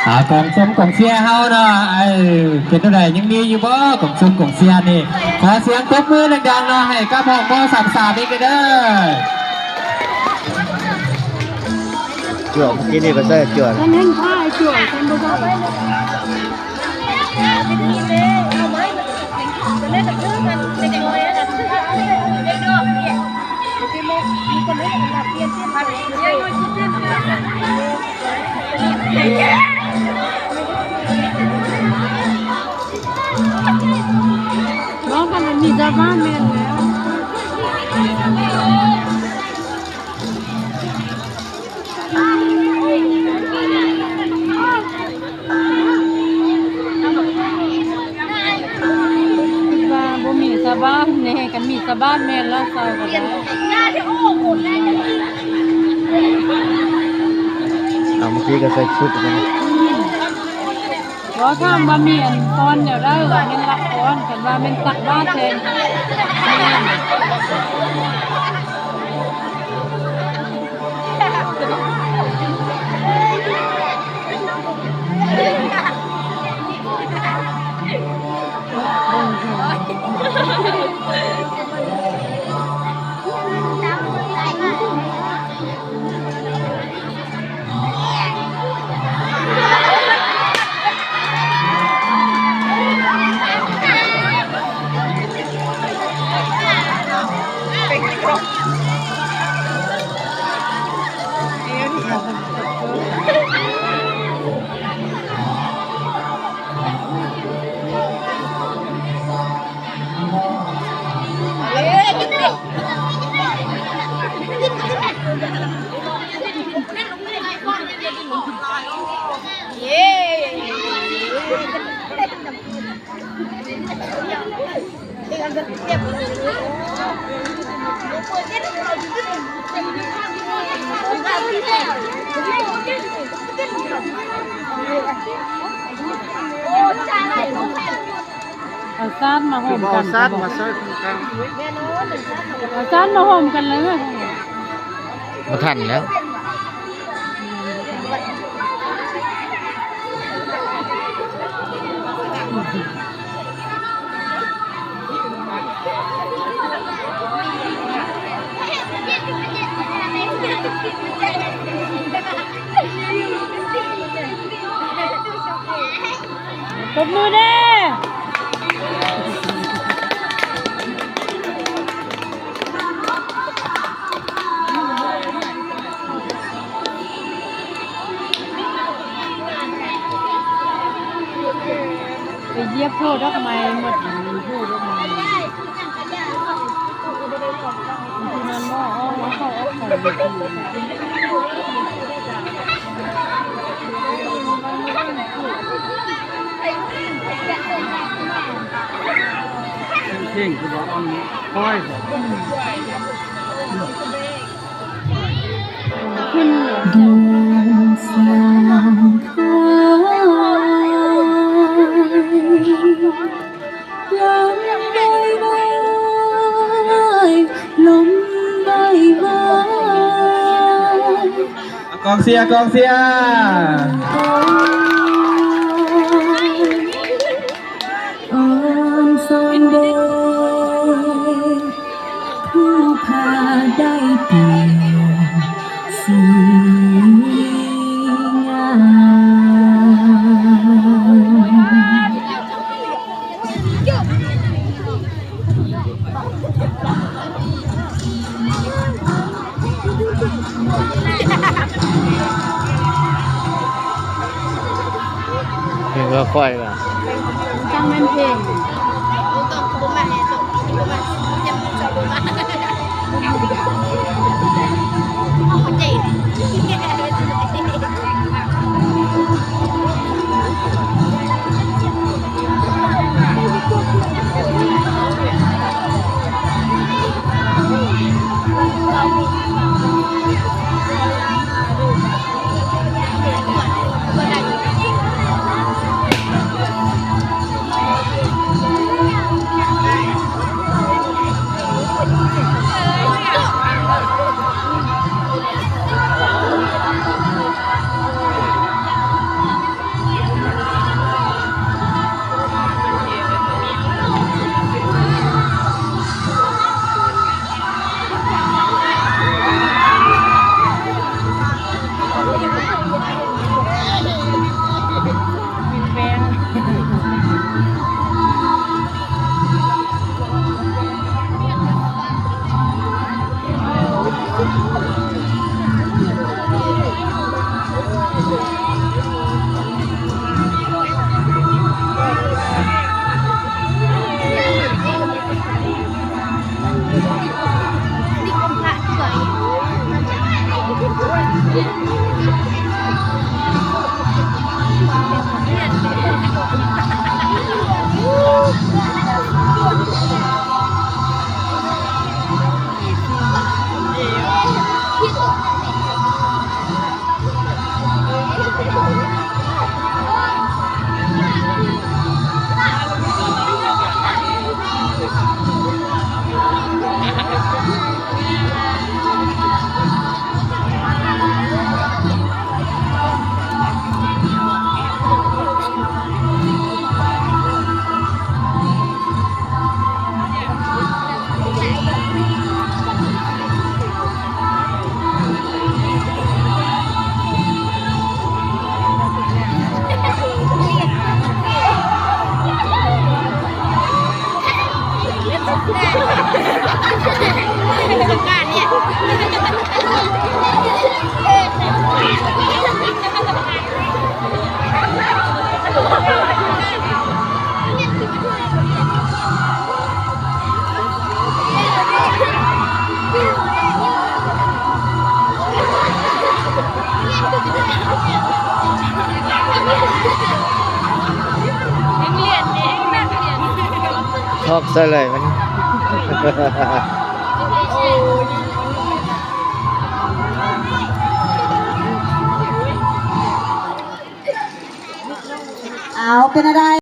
ອ່າ ກອງຊົມກອງເຊຍເຮົາເນາະ ເອີ ເປັນຈັ່ງໃດ ຍັງມີຢູ່ບໍ່ ກອງຊົມກອງເຊຍນີ້? ຂໍສຽງຕົບມືດັງໆເນາະ ໃຫ້ກັບຫ້ອງ ມ ສາມສາມ ອີກເດີ. ຈົວ ເມື່ອກີ້ນີ້ກໍໃສ່ຈົວ ມັນແຮ່ງພາໃຫ້ຈົວ ມັນບໍ່ໄດ້. ນ້ອງກຳລັງມີຊາວບ້ານແມ່ນແລ້ວ. ຄິດວ່າບໍ່ມີຊາວບ້ານແນ່ ຄັນມີຊາວບ້ານແມ່ນລາວຊາວກໍໄດ້. ເອົາ ເມື່ອກີ້ກໍໃສ່ຊຸດ ອືມ. ບໍ່ ຖາມວ່າມີອັນຟ້ອນແນວໃດ ວ່າແມ່ນລັກຟ້ອນ ຄັນວ່າແມ່ນຕັກບາດແທນ. ເອົາຊາດມາໂຮມກັນ ເອົາຊາດມາໃສ່ກັນ ເອົາຊາດມາໂຮມກັນເລີຍ. ບໍ່ທັນແລ້ວ. ຕົບມືແດ່. ໄປຢຽບໂພດອກໄມ້ໝົດ ໂພດອກໄມ້ ມັນບໍ່ອອກ ເອົາເຂົ້າອອກໄປ. ເພງຄືວ່າອ່ອນຄ່ອຍບໍ? ຂຶ້ນ ດວງສາງຂາຍ ລົມບາຍບາຍ ລົມບາຍບາຍ. ກອງເຊຍ ກອງເຊຍ. ອ່ອນຊອນເດີ ຜູ້ພາໄດ້ປ່ຽນສີງາມ. ເພງກໍຄ່ອຍວ່າ ຕັ້ງແມ່ນເພງ. ເ ຊອກໃສ່ເລີຍມັນ. ເອົາ ເປັນແນວໃດ?